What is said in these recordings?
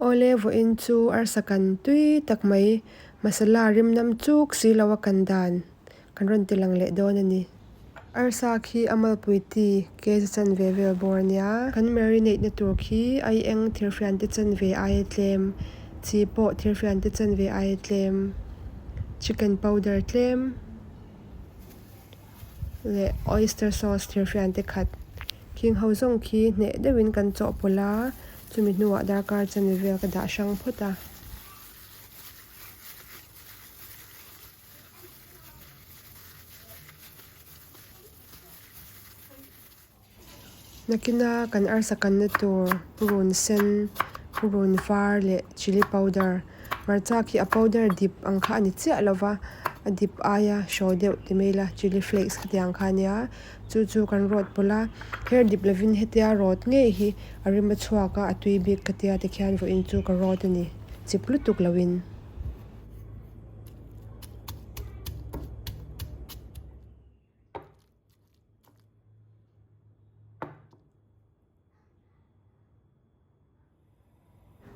Awle vawiin chu arsa kan tui tak mai masala rim nam chuk si lo a kan dan kan rawn ti lang leh dawn a ni. Arsa khi a malpui ti kg chanve vel bawr a nia. Kan marinate na tur khi ai eng thirfian te chanve aia tlem, chi pawh thirfian te chanve aia tlem, chicken powder tlem leh oyster sauce thirfian te khat khing ho zawng khi hneh deuhin kan chawhpawlh a. Chumi hnuah darkar chanve vel ka dah hrang phawt a. Nakina kan arsa kanna tur purun sen, purun var leh chilli powder. Hmarcha khi a powder dip ang kha a ni chiah lo va, a dip aia hraw deuh ti mai ila chilli flakes khatiang kha a nia. Chu chu kan rawt pawlh a, her dip lovin hetia rawt ngei hi a rim a chhuak a, a tui bik ka tia tikhian vawiin chu ka rawt a ni, chip lutuk loin.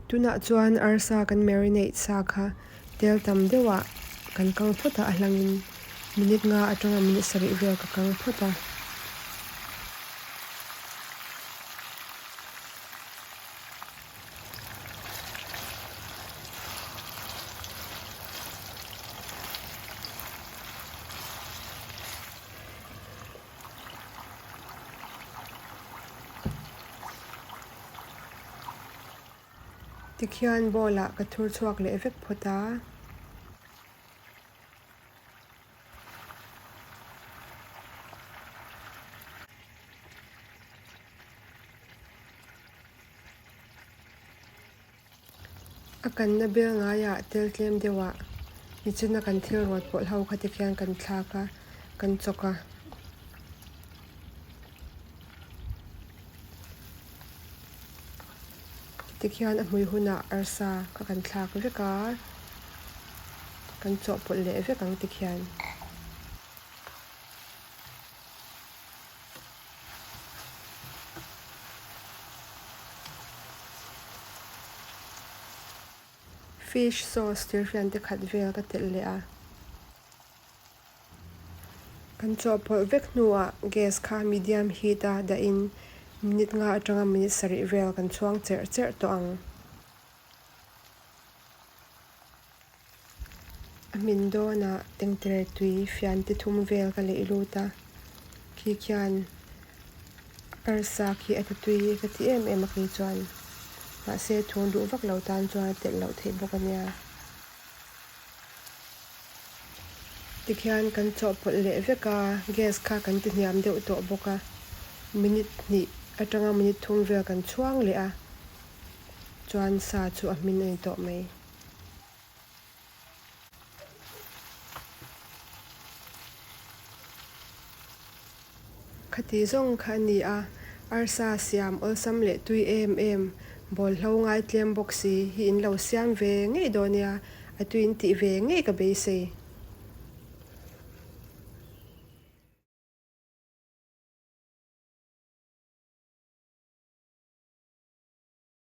Tunah chuan arsa kan marinate sa kha tel tam deuhah kan kang phawt a, a hlangin minute nga atanga minute sarih vel ka kang phawt a. Tikhian bowl ah ka thur chhuak leh vek phawt a. A kanna bel ngaiah tel tlem deuhah nichina kan thil rawt pawlh ho kha tikhian kan thlak a, kan chawk a. Tikhian a hmui hunah arsa kha kan thlak vek a, kan chawhpawlh leh vek ang tikhian. Fish sauce thirhrian te khat vel ka telh leh a. Kan chawhpawlh vek hnuah gas kha medium heat a dahin minute nga atanga minute sarih vel kan chhuang cherh cherh tawh ang. A hmin dawnah tengtere tui fian te thum vel ka leih lut a, khi khian arsa khi a ti tui ka ti em em a kei chuan mahse thur duh vak lo tan chuan a telh loh theih bawk a nia. Tikhian kan chawhpawlh leh vek a, gas kha kan ti hniam deuh tawh bawk a, minute hnih atanga minute thum vel kan chhuang leh a chuan sa chu a hmin a ni tawh mai. Khati zawng kha a ni a, arsa siam awlsam leh tui em em, bawlhlo ngai tlem bawk si hi in lo siam ve ngei dawn nia, a tui in tih ve ngei ka beisei.